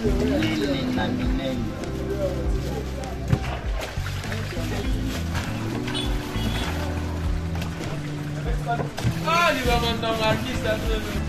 Minene na minene. Ah, libama ndongo artiste atono.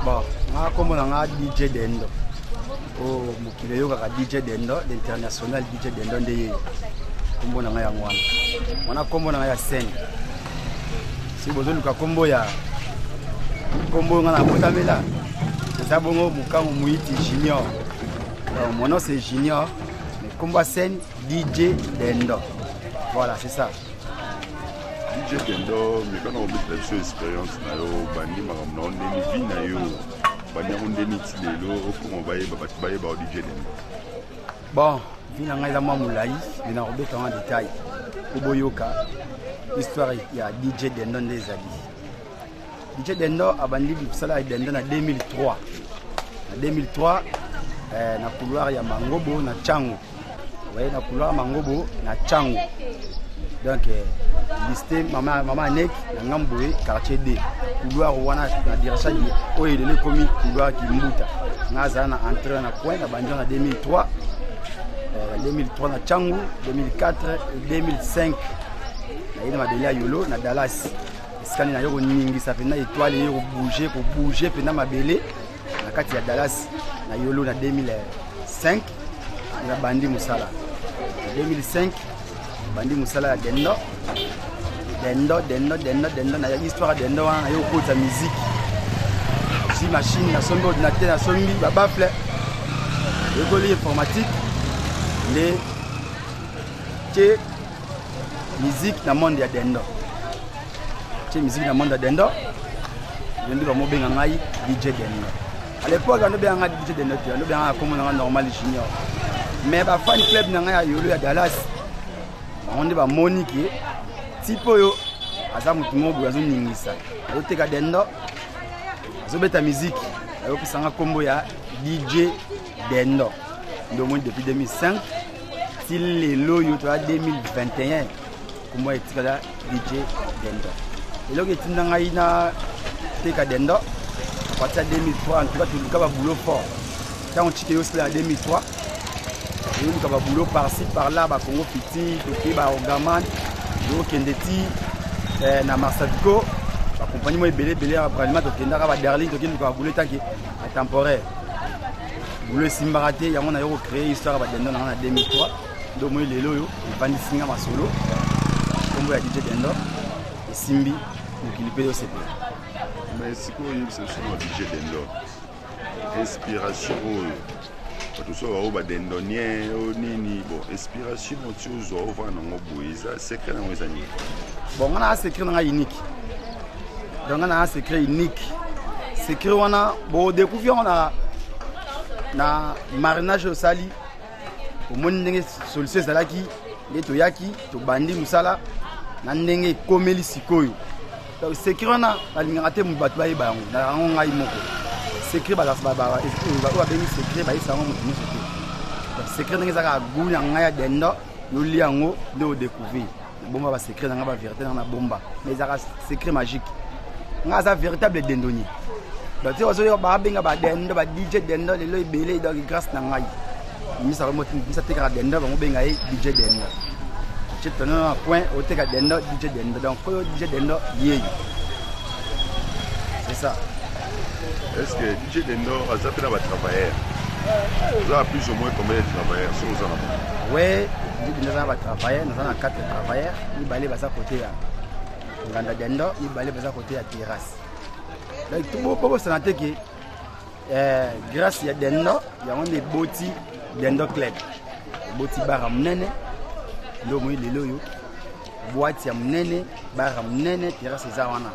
Bon, nga kombo na nga DJ Dendo. Oh, mokili eyokaka DJ Dendo, l'international DJ Dendo nde ye. Kombo na nga yango wana. Wana kombo na nga ya scène. Soki bozoluka kombo ya kombo nga nabotamela eza bongo Mokango Muiti Junior. Donc, mon nom c'est Junior, mais kombo ya scène DJ Dendo. Voilà, c'est ça. DJ Dendo, meka na kobetela biso expérience na yo, obandi makambo na yo ndeni, vie na yo, obandi yango ndeni ti lelo okoma bayeba bato bayeba yo DJ Dendo. Bon, vie na ngai eza mwa molai, mais nakobeta yango en détail po boyoka histoire ya DJ Dendo nde ezali. DJ Dendo abandi mosala ya Dendo na 2003. Na 2003 na couloir ya Mangobo na Tshangu. Voyez, na couloir Mangobo na Tshangu. Donc liste mama mama Anek na ngambo quartier D. Couloir wana na direction di oyo elele komi couloir Kimbuta. Nga na entrée na coin na bandi na 2003. 2003 na Tshangu, 2004 2005 na ye na mabele ya Yolo na Dallas. Esika nini naye koningisa mpenza étoile ye kobouge kobouge mpenza mabele na kati ya Dallas na Yolo na 2005 na bandi mosala. Na 2005 bandi mosala ya Dendo. Dendo, Dendo, Dendo, Dendo, na histoire ya Dendo wana naye kokota musique. Si machine nasombi ordinateur nasombi ba baffle. Ekoli informatique nde Natie musique na monde ya dendo, tie musique na monde ya dendo, yo nde bamobenga ngai DJ Dendo. À l'époque bando benga ngai DJ Dendo te, bando benga ngai kombo na ngai Normal Junior, mais ba fan club na ngai ya Yolo, ya Dallas, bango nde bamoni ke type oyo aza motu moko boye, azoningisa, azoteka dendo, azobeta musique, ayopesa nga nkombo ya DJ Dendo. Nde omoni depuis 2005 ti lelo oyo toya 2021, kombo etikala DJ Dendo. Eloko etinda ngai na teka dendo à partir ya 2003, en tout cas toluka baboulot fort. Ntango tike yosila na 2003, toyoluka baboulot par-ci par-là, bakongo fiti, toke baorgaman, tokende ti na Marsavico, bakompagnie mo ebele ebele ya bralima, tokendaka badarling, tokende luka baboulot etanke ya temporaire. Boulot esimbaka te, yango nayo kocréer histoire ya badendo na nga na 2003. Nde omoi lelo oyo evandisi nga masolo, nkombo ya DJ Dendo esimbi mokili mpe yosepela. Mais sikoyo oyebisa biso na DJ Dendo, inspiration oyo bato so bao badendonien oyo nini? Bon, inspiration ti ozwa ovanda nango boye, eza secret nango eza nini? Bon, nga na secret na nga unique. Donc nga na secret unique, secret wana bodécouvrir yango na marinage osali. Omoni ndenge solution ezalaki, nde toyaki tobandi mosala na ndenge ekomeli sikoyo. Donc secret wana balingaka te bato bayeba yango, na yango ngai moko secret. Oyo babengi secret, bayesa yango moto nyonso te. Donc secret ndenge ezalaka gu na ngai ya dendo, yolia yango nde odécouvrir. Nabomba basecret na ngai, bavérité na ngai nabomba, mais ezalaka secret magique. Ngai aza véritable dendonier. Donc te bazoyoka babenga badendo, ba DJ Dendo lelo ebele. Donc grâce na ngai misa tekaka dendo, bango benga ye DJ Dendo. Tie tono na point, oteka dendo, DJ Dendo. Donc oyo DJ Dendo yeyo, c'est ça. Est ce que DJ Dendo aza mpe na batravailleur? Oza plus ou moins combien de travailleurs soki oza na bango? Ouais, DJ Dendo aza na batravailleur. Naza na 4 travailleurs: mibale baza kote ya nganda dendo, mibale baza kote ya terrasse. Donc bobosana te ke grâce ya dendo, yango nde eboti Dendo Club, eboti bar ya monene. Nde omoi lelo oyo boîte ya monene, bar ya monene, terrasse eza wana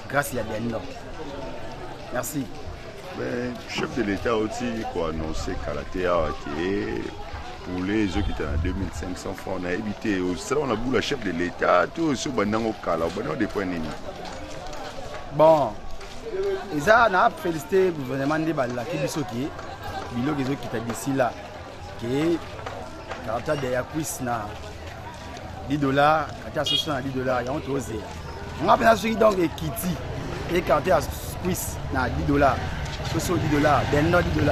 grâce ya dendo. Merci. Mais chef de l'État oti koannonce kala te awa ke poulet ezokita na 2500 francs. Nayebi te, osala wana bula chef de l'État to osi obandango kala, obandango depuis nini? Bon, eza na félicité gouvernement nde balaki biso ke biloko ezokita d'ici là, ke carton ya cuisse na 10 $, carton ya soso na 10 $. Yango tozela nga mpenza soki donc ekiti e carton ya cuisse na 10 $, soso 10 $, dendo 10 $,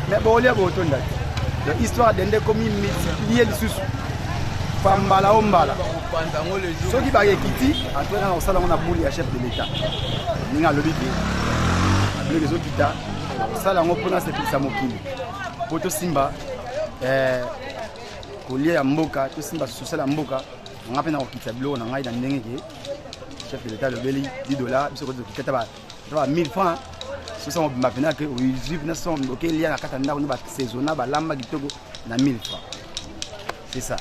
mais bokolia bokotonda te. Donc histoire dendo ekomi multiplie lisusu fa mbala o mbala. Soki bakekiti antoine na kosala yango na bule ya chef de l'État, ndenge alobi ke biloko ezokita, kosala yango mpona sepelisa mokili, mpo tosimba kolia ya mboka, tosimba social ya mboka. Nga mpe na kokitisa biloko na ngai na ndenge ke chef de l'État alobeli 10 $, biso koti tokita ta ba 1000 francs. Soso mobimba mpena ke ozwi mpena soso mobimba, okelia na kati ya ndako nde basaisonna, balamba kitoko na 1000 francs, c'est ça.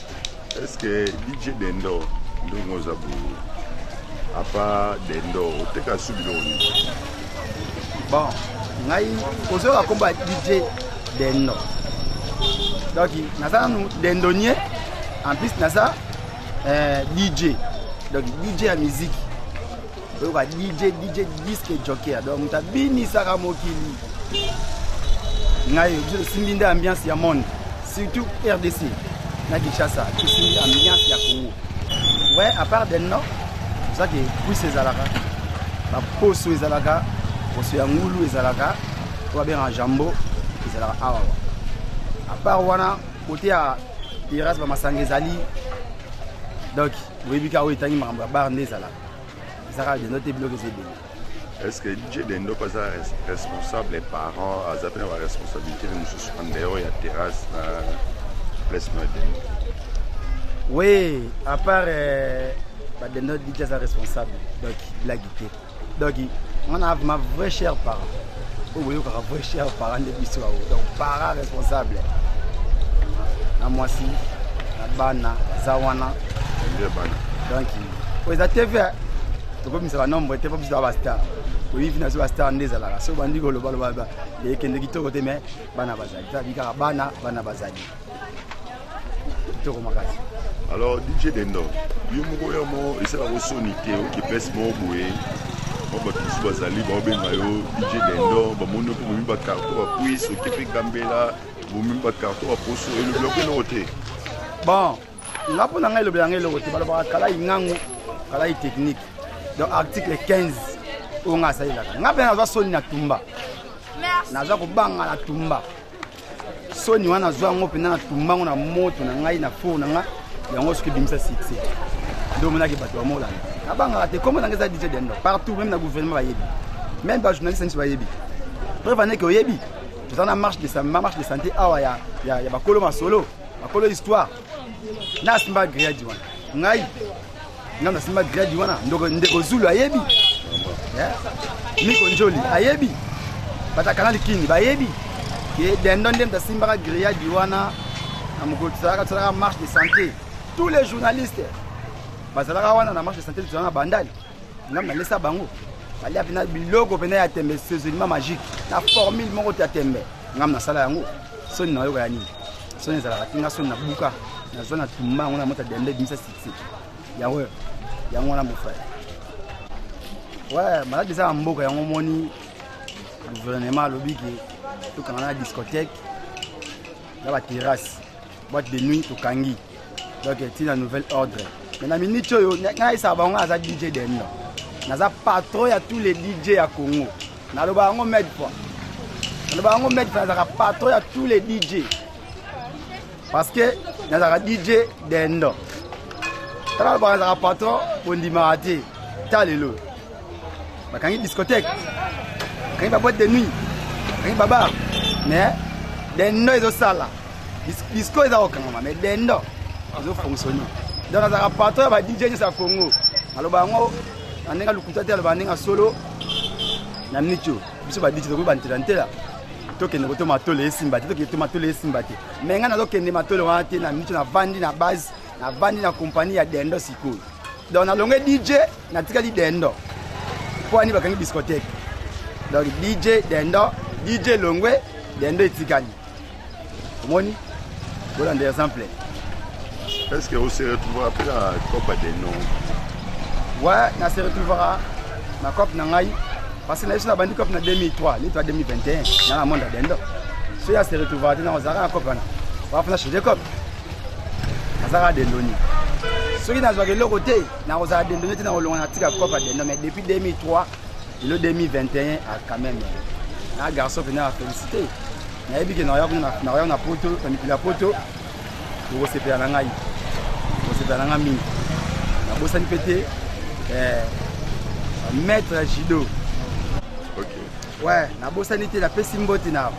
Est ce que DJ Dendo, ndenge oza boye, à part dendo, oteka su biloko nini? Bon, ngai ozoyoka nkombo ya DJ Dendo, donc naza nanu dendonier, en plus naza DJ. Donc DJ ya musique, oyoka DJ, DJ disque joker, donc moto abinisaka mokili. Ngai biso tosimbi nde ambiance ya monde, surtout RDC na Kinshasa, tosimbi ambiance ya Congo. Ouais, à part dendo, ozaki cuisse ezalaka, baposo ezalaka, poso ya ngulu ezalaka, oyo babengaka jambo ezalaka awawa. À part wana, kote ya terrasse, bamasanga ezali. Donc boyebi kaka oyo etangi makambo ya bar nde ezalaka, ezalaka dendo te, biloko eza ebele. Est ce que DJ Dendo mpe aza responsable parent, aza mpe na baresponsabilité mosusu en dehors ya terrasse na place na dendo? Oui, à part badendo, DJ aza responsable. Donc blague te. Donc on a ma vrai cher parent oyo boyokaka, vrai cher parent nde biso ao. Donc parent responsable na mwasi. Na bana baza wana. Nde bana. Donc oyo eza TV tokomisa ba nombre te mpo biso ba star. Oyebi na biso ba star nde ezalaka. Soki obandi koloba loba ekende kitoko te mais bana bazali. Tala kaka bana, bana bazali. Kitoko makasi. Alors DJ Dendo, yo moko yo moko esalaka soni te oki place moko boye mwa bato mosusu bazali baobenga yo DJ Dendo, bamoni yo mpe bomi bakarton ya puise oki mpe gambela bomi bakarton ya poso elobelaka eloko te. Bon, nga mpo na ngai elobela ngai eloko te, balobaka kalai ngangu kalai technique. Donc article 15 oyo ngai asalelaka nga mpe nazwa soni na tumba, nazwa kobanga na tumba soni wana nazwa yango mpenza na tumba yango na moto na ngai na four na ngai yango soki ebimisa succès nde omonaki bato bamolanda. Nabangaka te, kombo na ngai eza DJ Dendo partout, même na gouvernement bayebi, même bajournaliste nyonso bayebi. Preuve aneke oyebi toza na marche de, marche de santé awa ya, ya, ya bakolo masolo bakolo histoire na asimba grade wana ngai nga nasimba grade wana ndeko Zulu ayebi, Miko Njoli ayebi, bato ya Kanal Kini bayebi ke Dendo nde moto asimbaka grillade wana na mokolo tosalaka marche de santé. Tous les journalistes bazalaka wana na marche de santé, tozalaka na Bandali. Ngambi nalesa bango balia mpena biloko mpena ya tembe, saisonnement magique na formule moko te ya tembe. Ngambi nasala yango, soni nayoka ya nini? Soni ezalaka te. Nga soni nabuka, nazwa na tumba yango na moto ya Dendo ebimisa succès yango yango wana, mon frère. Ouais, malade eza na mboka yango omoni gouvernement alobi ke tokanga na discothèque na baterrasse, boîte de nuit tokangi, donc ntina nouvel ordre. Mais na minute oyo ngai nayesaka bango aza DJ Dendo, naza patron ya tous les DJ ya Congo. Naloba yango maintes fois, naloba yango maintes fois, nazalaka patron ya tous les DJ parce que nazalaka DJ Dendo. Tala, nalobaka nazalaka patron, bondimaka te. Ta lelo bakangi discothèque, bakangi baboîte de nuit, bakangi babar, mais Dendo ezosala. Disco eza kokangama, mais Dendo ezofonctionne. Donc nazalaka patron ya ba DJ nyonso ya Congo. Naloba yango na ndenge lokuta te, aloba ndenge solo. Na miniti oyo biso ba DJ tokoki bantela ntela tokende koto matolo esimba te, tokende to matolo esimba te, mais ngai nazokende matolo wana te. Na miniti oyo navandi na base, navandi na compagnie ya Dendo sikoyo. Donc nalonge DJ, natikali Dendo mpo ani bakangi discothèque. Donc DJ Dendo, DJ longwe, Dendo etikali. Omoni, bolanda exemple. Est-ce que se retrouvera mpe na cope ya Dendo? Ouais, na se retrouvera na cope na ngai parce que na biso na bandi cope na 2003, lelo 2021 na na monde ya Dendo. Soki ya se retrouvera te, na kozalaka na cope wana wafana changer cope, nazalaka dendoni. Soki nazwaka eloko te, nakozala dendoni te, nakolonga na tika cope ya Dendo. Mais depuis 2003 lelo 2021, ah, quand même na garçon mpena ya félicité. Nayebi ke nakoya na poto, na mikili ya poto, bokosepela na ngai, bokosepela na ngai mingi. Nabosani mpe te maître Judo. Ouais, nabosani te, napesi mbote na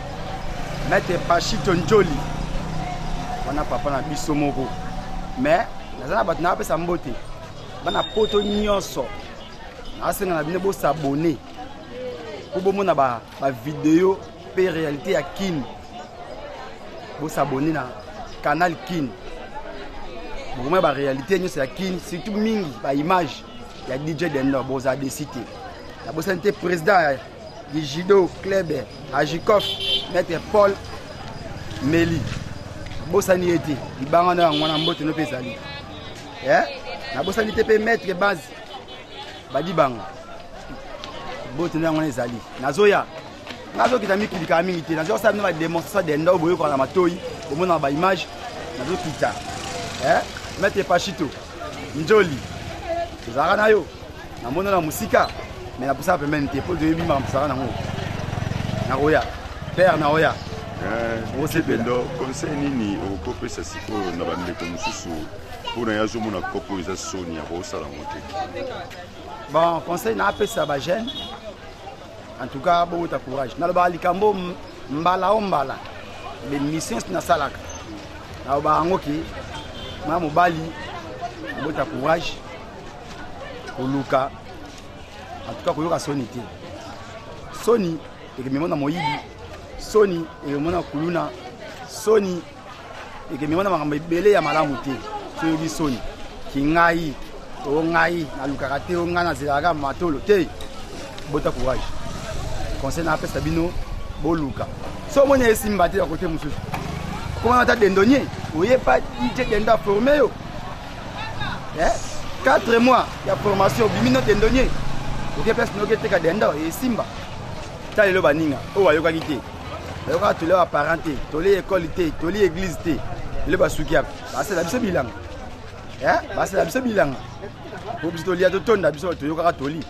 maître Pachito Njoli wana, papa na biso moko. Mais naza na bato napesa mbote, bana poto nyonso, nasenga na bino bosabone mpo bomona bavideo mpe réalité ya Kini. Bosabone na Canal Kin, bokomona baréalité nyonso ya Kin, surtout mingi baimage ya DJ Dendo, bozala desi te. Nabosani te président du judo club Ajikof, maître Paul Meli, nabosani ye te. Libanga na yango wana, mbote no mpe ezali. Nabosani te mpe maître base Badibanga, mbote na yango wana ezali. Nazoya, nazokita mikili kaka mingi te, nazokosala bino badémonstration Dendo oyo boyokaka na matoi, bomonaka baimage. Nazokita, maître Pachito Njoli, tozalaka na yo, namoni na mosika mais napusaka pembeni te mpo toyebi makambo tozalaka nango. Nakoya père, nakoya. Osepela. Conseil nini okopesa sikoyo na bandeko mosusu mpona ye azomona kopo oyo eza soni ya kosala yango te? Bon, conseil naapesa bajeune, en tout cas bowuta courage. Nalobaka likambo mbala o mbala, bemission nasalaka, nalobaka yango ke mwana mobali obota courage koluka, en tout cas koyoka soni te. Soni ekememo na moyibi, soni ekememo na kuluna, soni. Ekemema na makambo ebele ya malamu te. Soyoki soni kingai o ngai nalukaka te, o ngai nazelaka matolo te. Bota courage. Conseil na apesa bino, boluka. So omoni esimba te ya kote mosusu, koma ata dendonier, oyepa DJ Dendo aforme yo. 4 mois ya formation, obimi no dendonier, oke place noki eteka dendo esimba. Ta lelo baninga oyo bayokaki te, bayokaka toli ya baparent te, toli ekole te, toli église te, lelo basuki ape basala biso bilanga, basala biso bilanga po biso tolia totonda. Biso toyokaka toli,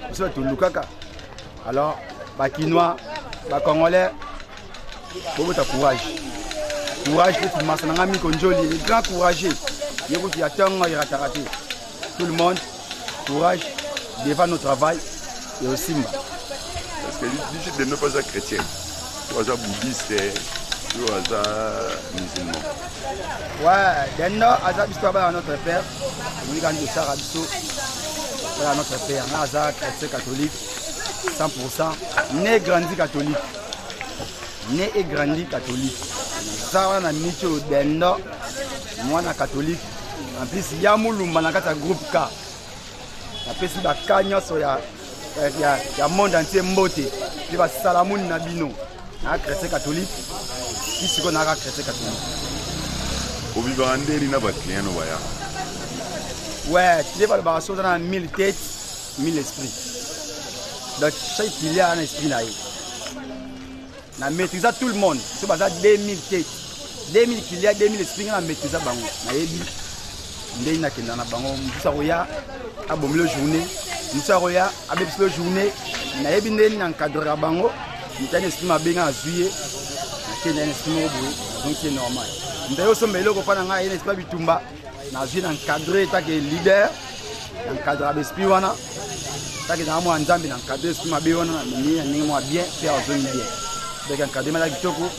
biso tolukaka. Alors Bakinois, Bacongolais, bobota courage, courage mpe masa na ngai Miko Njoli, le grand courageux, ye kutu ya ntongo erataka te. Tout le monde, courage devant nos travail et osimba. Parce que DJ Dendo aza chrétien to aza bouddhiste to aza musulman? Ouais, Dendo aza biso bana notre père, omoni kaka tosaka biso bana notre père. Nga aza chrétien catholique 100%, né grandi catholique, né et grandi catholique. Naza wana na miti oyo, Dendo mwana catholique, en plus ya Mulumba na kati ya groupe K. Napesi baka nyonso ya monde entier mbote mpe basalamuni na bino. Naa chrétien catholique ti sikoyo, naaka chrétien catholique. Ovivaka ndeni na baclient no bayaka? Ouais, nde balobaka so oza na 1000 tête, 1000 esprit. Donc chaque client aza na esprit na ye. Na maîtrise tout le monde. So baza 2000 tête, 2000 client, 2000 esprit, nga na maîtrise bango, nayebi ndenge nakenda na bango. Mosusu akoya abomi lo journée, mosusu akoya abebisi lo journée. Nayebi ndenge na encadrera bango. Moto ani esprit mabe, nga nazwi ye, nakende na esprit moko boye, nazongisi ye normal. Moto aye osomba eloko mpa na ngai, aye na esprit ya bitumba, nazwi na encadre take leader, na encadre baesprit wana take nanga mwa Nzambe, na encadre esprit mabe wana, na memi na ndenge mwa bien mpe azongi bien. Donc encadrement eza kitoko.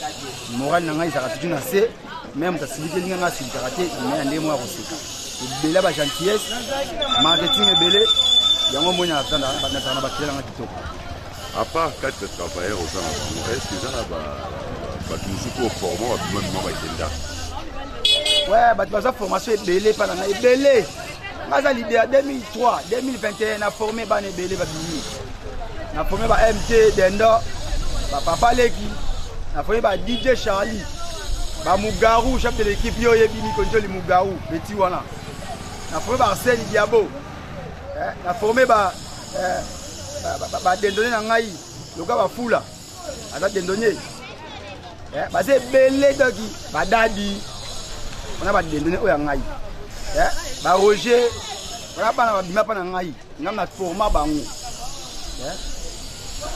Moral na ngai ezalaka toujours na se. Même moto asilikeli nga, nga asilikaka te, mais na ndenge moko ya koseka ebele ya bagentillesse, marketing ebele. Yango omoni nazala na bakile nanga kitoko. À part quatre travailleurs oza na bango, est ce que eza na bato mosusu oforma babima bima bakenda? Ouais, bato baza formation ebele epa na ngai, ebele. Nga aza leader 2003 2021, na forme bana ebele babimi. Na forme ba MT Dendo, bapapa leki, na forme ba DJ Charlie, bamugaru chef de l'équipe, yo oyebi Mikonjoli Mugaru petit wana, na forme ba Arsène Diabo, na forme ba badendone na ngai loka bafula aza dendonnier. Baza ebele. Doki badadi wana, badendone oyo ya ngai, baroger wana, bana babima mpa na ngai, ngai na forma bango.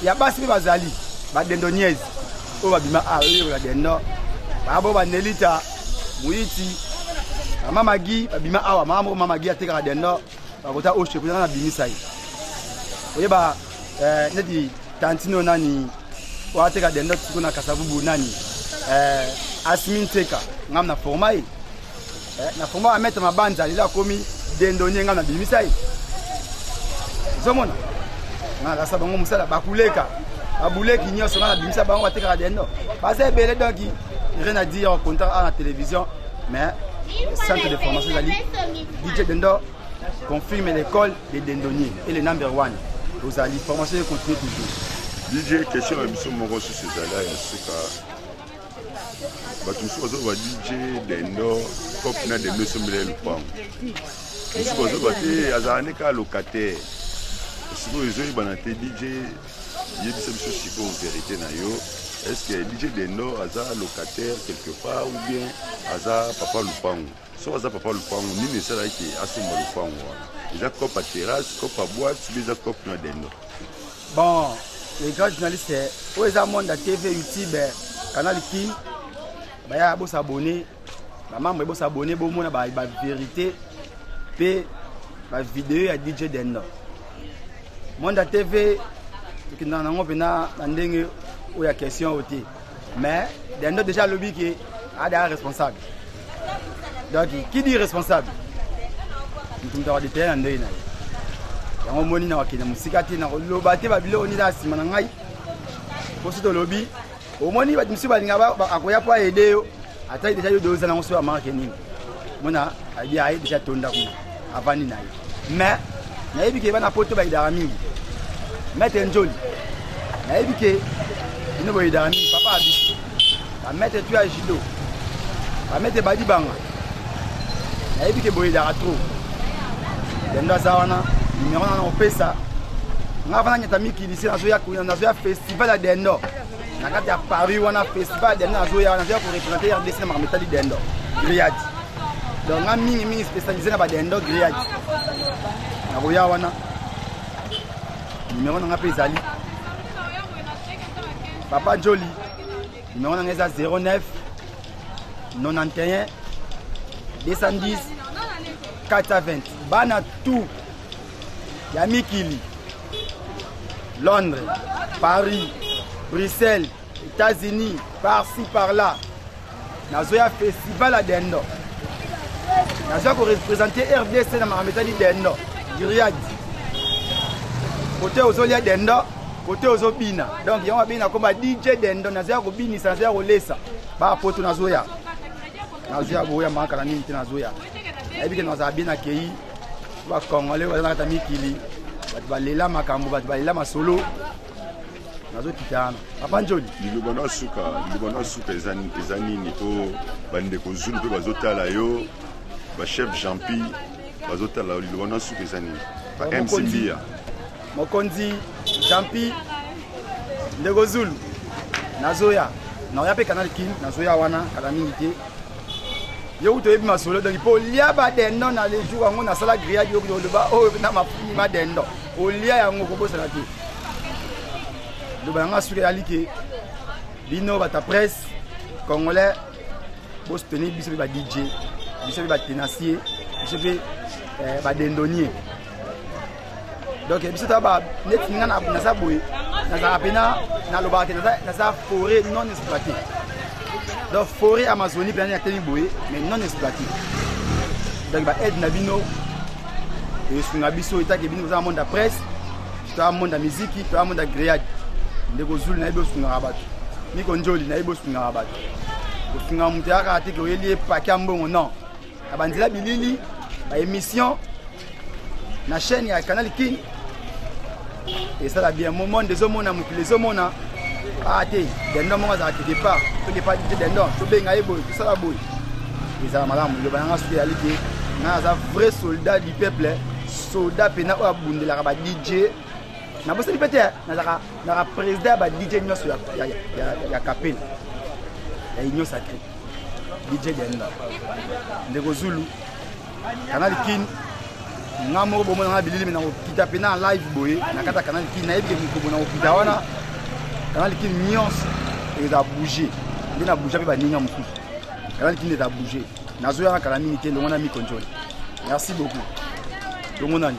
Ya basi mpe bazali badendoniese oyo babima a oyo ya dendo, babo banelita moyiti, mama Magi babima awa. Mama moko, mama Magi, atekaka dendo, bakota oshe kuna, na bimisa ye. Oyeba neti tantino nani oyo ateka dendo siko na Kasavubu, nani, Asmi Nteka, ngam na forma ye. Na forma bamaître Mabanza, lelo akomi dendonier, ngam na bimisa ye. Ozomona nga nalasa bango mosala, bakuleka babuleki nyonso, nga na bimisa bango, batekaka dendo, baza ebele. Donc rien à dire, contact a na télévision, mais centre de formation ezali DJ Dendo confirme l'école des dendonniers et le number one. Ozali formation continue toujours. DJ, question na biso moko susu ezali ya suka. Bato mosusu bazoba DJ Dendo cope na Dendo esombela ye lupango, mosusu bazoba te, azala ne kaka locataire. Sikoyo ezoyebana te. DJ, yebisa biso sikoyo vérité na yo: est ce que DJ Dendo aza locataire quelque part ou bien aza papa lupango? Soki aza papa lupango, nini esalaki asomba lupango wana? Eza cope ya terrasse, cope ya boîte, bi eza cope na Dendo? Bon, les grands journalistes oyo eza monde ya TV, YouTube, Canal Kin, baya bosabone, bamembre bosabone, bomona bavérité mpe bavideo ya DJ Dendo. Monde ya TV tokendaka nango mpena na ndenge oyo ya question oyo te, mais Dendo déjà alobi ke adaa responsable. Donc qui dit responsable, moto moto akodetaye na ndenge na ye. Yango omoni na kokende mosika te, na koloba te babiloko nini na nsima na ngai. Poso tolobi, omoni bato mosusu balinga akoya mpo aede yo. Atali deja yo doza nango so ya marke nini. Mona abi aye deja tonda kuna. Avandi na ye. Mais nayebi ke bana poto bayidaka mingi. Maître Njoli. Nayebi ke bino boyidaka mingi papa abiso. Ba maître tu ya judo. Ba maître badibanga. Nayebi ke boyidaka trop. Dendo aza wana numéro na opesa. Nga vana nyata mikili se nazoya kuna nazoya festival ya Dendo. Na kati ya Paris wana festival ya Dendo nazoya nazoya ko représenter RDC na makambo etali Dendo. Grillade. Donc nga mingi mingi spécialisé na ba Dendo grillade. Nakoya wana. Numéro na nga pe ezali. Papa Njoli. Numéro na nga eza 09 91 210 420. Bana tout ya mikili Londres, Paris, Bruxelles, États-Unis, par-ci par-là. Nazoya festival ya Dendo. Nazoya ko représenter RDC na makambo etali Dendo, Grillade. Kote ozolia Dendo, kote ozobina. Donc yango babina koma DJ Dendo, nazoya kobinisa, nazoya kolesa. Ba poto nazoya. Nazoya boya maka na nini te nazoya. Nayebi ke nazala bien accueilli. Ba Congolais baza na kati ya mikili, bato balela makambo, bato balela masolo. Nazokita wana. Papa Njoli. Liloba na suka, liloba na suka eza nini po bandeko Zulu pe bazotala yo, ba chef Jean-Pi bazotala yo, liloba na suka eza nini? Ba MC Mbia. Mokonzi Jean-Pi ndeko Zulu nazoya. Naoya pe Canal Kin, nazoya wana kala mingi te. Yo kutu oyebi masolo donc po lia ba dendo na le jour yango nasala grillade yo kutu oloba oyo na mafuni ma dendo. Olia yango kobosana te. Loba yanga suka ya like bino bata presse congolais bo soutenir biso pe ba DJ, biso pe ba tenacier, biso pe ba dendonier. Donc biso ta ba neti nga na naza boye nazalaka pena nalobaka ke naza forêt non exploitée. Donc forêt Amazonie pena natemi boye mais non exploitée. Donc ba aide na bino esunga biso etake bino boza monde ya presse, toya monde ya miziki, toya monde ya grillade. Ndeko Zulu nayebi osungaka bato, Miko Njoli nayebi osungaka bato. Kosunga moto yaka te ke oyeli ye pake ya mbongo, non. Na banzela bilili, ba émission na chaîne ya Canal Kin esala bien. Mo monde ezomona, mokili ezomona. Ah te, dendo moko azalaka quelque part, soki epa te dendo, tobenga ye boye, tosala boye. Ezala malamu, liloba nanga soki ezali te, nga aza vrai soldat du peuple, soldat pena oyo abundelaka ba DJ. Nabosani pe te, nazalaka naka président ya ba DJ nyonso ya Kapela, ya Union Sacrée. DJ Denda. Ndeko Zulu, Canal Kin, nga moko bomona nga bilili na kokita pe na live boye na kata Canal Kin, nayebi ke mokobo na kokita wana Canal Kin nyonso eza bouger. Nde na bouger pe baninga mosusu. Canal Kin eza bouger. Nazoya na kala mingi te, longo na Miko Njoli. Merci beaucoup. Longo nani?